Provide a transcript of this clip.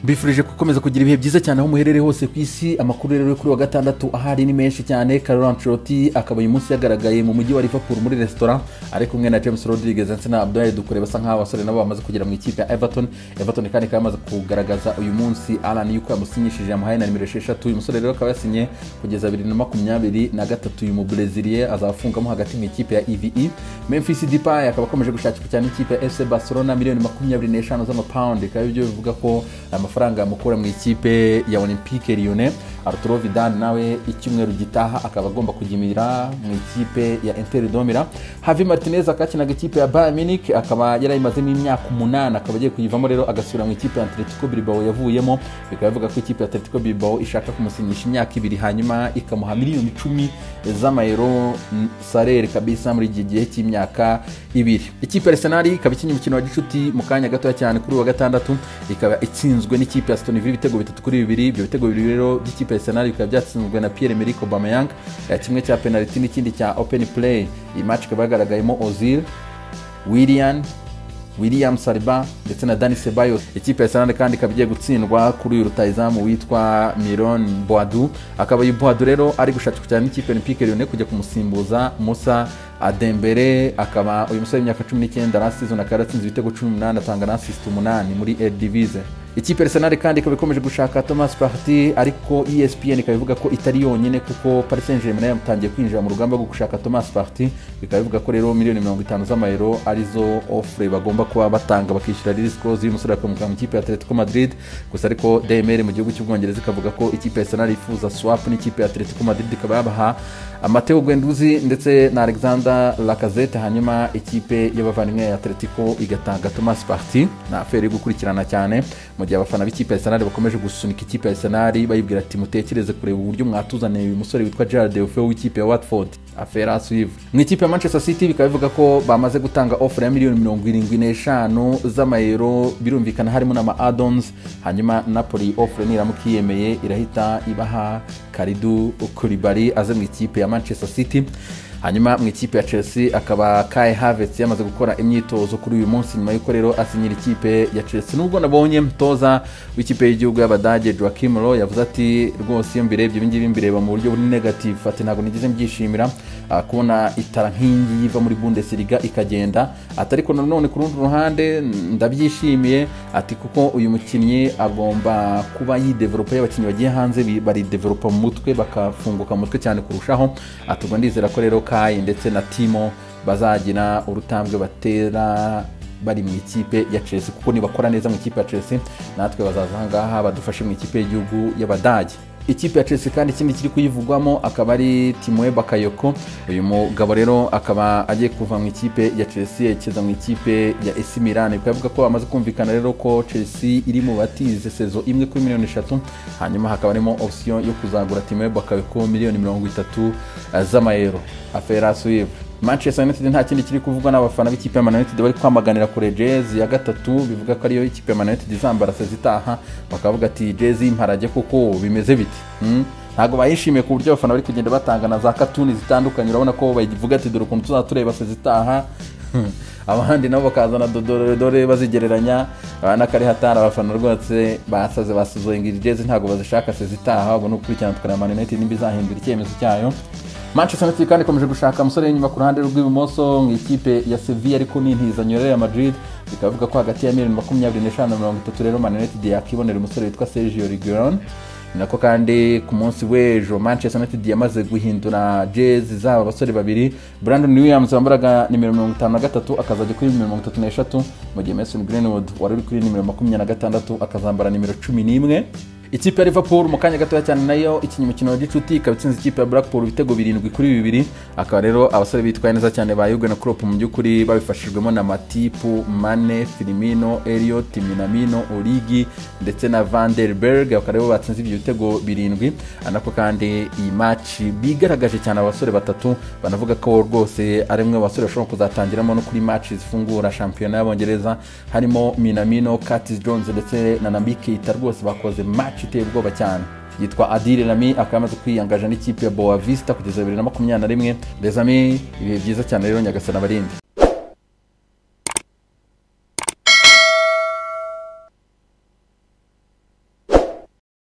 Mbifurije gukomeza kugira ibihe byiza cyane aho muherereye hose ku isi. Amakuru rero kuri wa gatandatu ahari ni menshi cyane. Carlo Ancelotti akaba uyu munsi yagaragaye mu mujyi wa Liverpool muri restaurant ari kumwe na James Rodriguez ndetse na Abdoulaye Doucouré, basa nk'aho abasore nabo bamaze kugera mu ikipe ya Everton. Everton kandi ikaba yamaze kugaragaza uyu munsi Alan yuko yamusinyishije, yamuhaye na nimero 6. Uyu musore rero akaba yasinye kugeza 2023. Uyu mu Brésilien azafungamo hagati mu ikipe ya EVE. Memphis Depay akaba akomeje gushakirwa cyane ikipe ya FC Barcelona, miliyoni 25 z'amapawundi, bikaba ibyo bivuga ko amafaranga yamukura mu ikipe ya Olympique Lyonnais. Arturo Vidal nawe icyumweru gitaha akaba agomba kujyimira mu ikipe ya Inter de Milan. Javi Martinez akakinaga ikipe ya Bayern Munich, akaba yarayimazemo imyaka 8, akaba agiye kuyivamo rero agasubira mu ikipe ya Atletico Bilbao yavuyemo. Bikaba bivuga ko ikipe ya Atletico Bilbao ishaka kumusinyisha imyaka 2 hanyuma ikamuha miliyoni 10 z'amayero salaire kabisa muri iki gihe cy'imyaka 2. Ikipe ya Arsenal ikaba ikinnye umukino wa gicuti mu kanya gatoya cyane kuri wa gatandatu, ikaba itsinzwe n'ikipe ya Aston Villa ibitego 3-2. Ibyo bitego bibiri rero by'ikipe ya Arsenal bikaba byatsinzwe na Pierre-Emerick Aubameyang, kimwe cya penalty n'ikindi cya open play. Iyi match ikaba yagaragayemo Ozil, William Saliba ndetse na Dani Ceballos. Ikipe ya Arsenal kandi ikaba igiye gutsindwa kuri uyu rutahizamu witwa Miron Boadu. Akaba uyu Boadu rero ari gushakirwa cyane n'ikipe Olympique Lyonnais kujya kumusimbuza Moussa Dembele. Akaba uyu musore w'imyaka 19 last season akaba yaratsinze ibitego 18 atanga na assist 8 muri Eredivisie. Ikipe Arsenal kandi ikaba ikomeje gushaka Thomas Partey, ariko ESPN ikaba ivuga ko itari yonyine kuko Paris Saint-Germain nayo yatangiye kwinjira mu rugamba rwo gushaka Thomas Partey. Bikaba bivuga ko rero miliyoni 50 z'amayero arizo offre bagomba kuba batanga bakishyura release clause y'umusore akomoka mu ikipe ya Atletico Madrid. Gusa ariko DMR mu gihugu cy'Ubwongereza ikavuga ko ikipe ya Arsenal yifuza swap n'ikipe ya Atletico Madrid, ikaba yabaha Matteo Guendouzi ndetse na Alexander Lacazette, hanyuma ikipe y'abavandimwe ya Atletico igatanga Thomas Partey. Na affaire yo gukurikirana cyane mu gihe abafana b'ikipe ya Arsenal bakomeje gusunika ikipe ya Arsenal bayibwira ati mutekereze kureba uburyo mwatuzaniye uyu musore witwa Gerard Deulofeu w'ikipe ya Watford. Affaire à suivre. Mu ikipe ya Manchester City bikaba bivuga ko bamaze gutanga offer ya miliyoni 75 z'amayero, birumvikana harimo n'ama add-ons. Hanyuma Napoli offer niramuka yemeye irahita ibaha Kalidou Koulibaly aze mu ikipe ya Manchester City. Hanyuma mu ikipe ya Chelsea akaba Kai Havertz yamaze gukora imyitozo kuri uyu munsi nyuma y'uko rero asinyira ikipe ya Chelsea. Nubwo nabonye mutoza w'ikipe y'igihugu y'Abadage Joachim Low yavuze ati rwose iyo mbirebye ibi ngibi mbireba mu buryo buri negative, ati ntabwo nigeze mbyishimira kubona itara nk'ingi iva muri Bundesliga ikagenda, ati ariko nanone ku rundi ruhande ndabyishimiye, ati kuko uyu mukinnyi agomba kuba yidevelopa, y'abakinnyi bagiye hanze baridevelopa mu mutwe bakafunguka mu mutwe cyane kurushaho. Ati ubwo ndizera ko rero Kai ndetse na Timo bazagira urutambwe batera bari mu ikipe ya Chelsea, kuko nibakora neza mu ikipe ya Chelsea natwe bazaza ahangaha badufashe mu ikipe y'igihugu y'Abadage. Ikipe ya Chelsea kandi ikindi kiri kuyivugwamo akaba ari Timoe Bakayoko. Uyu mugabo rero akaba agiye kuva mu ikipe ya Chelsea yerekeza mu ikipe ya AC Milan. Bikaba bivuga ko bamaze kumvikana rero ko Chelsea iri mu batize saison imwe kuri miliyoni 3, hanyuma hakaba harimo option yo kuzagura Timoe Bakayoko miliyoni 30 z'amayero. Affaire à suivre. Manchester United nta kindi kiri kuvugwa n'abafana b'ikipe ya Man United bari kwamaganira kure jezi ya 3, bivuga ko ariyo ikipe ya Man United izambara sezitaha, bakavuga ati jezi imparage kuko bimeze biti. Ntago bayishimiye ku buryo abafana bari kugenda batanga na za katuni zitandukanye, urabona ko bayivuga ati dore ukuntu tuzatureba sezitaha. Abandi nabo bakazana dodore bazigereranya n'akari hatara. Abafana rwose basaze basuzoye ngo jezi ntago bazishaka sezitaha. Ubwo no gukurikirana tukareba Man United nimba izahindura icyemezo cyayo. Manchester United kandi ikomeje gushaka umusore inyuma ku ruhande rw'ibumoso mu ikipe ya Sevilla, ariko n'intizanyo ya Madrid. Bikavuga ko hagati ya miliyoni 25 na 30 rero Man United yakibonera umusore witwa Sergio Reguilon. Nako kandi ku munsi w'ejo Manchester United yamaze guhindura jezi z'aba basore babiri. Brandon Williams wambaraga nimero 53 akazajya kuri nimero 33, mu gihe Mason Greenwood wari uri kuri nimero 26 akazambara nimero 11. Ikipe ya Liverpool mu kanya gatoya cyane nayo ikinnye umukino wa gicuti, ikaba itsinze ikipe ya Blackpool ibitego 7-2. Akaba rero abasore bitwaye neza cyane ba Jurgen Klopp mu by'ukuri babifashijwemo na Matip, Mane, Firmino, Elliot, Minamino, Origi ndetse na Van der Berg, bakaba rero batsinze ibyo bitego 7. Anako kandi iyi match bigaragaje cyane abasore batatu, banavuga ko rwose ari mwe basore bashobora kuzatangiramo no kuri match zifungura shampiyona y'Abongereza, harimo Minamino, Curtis Jones ndetse na Naby Keita. Rwose bakoze match iteye ubwoba cyane. Yitwa Adil Rami akaba amaze kwiyangaje n'ikipe ya Boa Vista kugeza 2021. Les amis, ibihe byiza cyane rero, Nyagasana abarinde.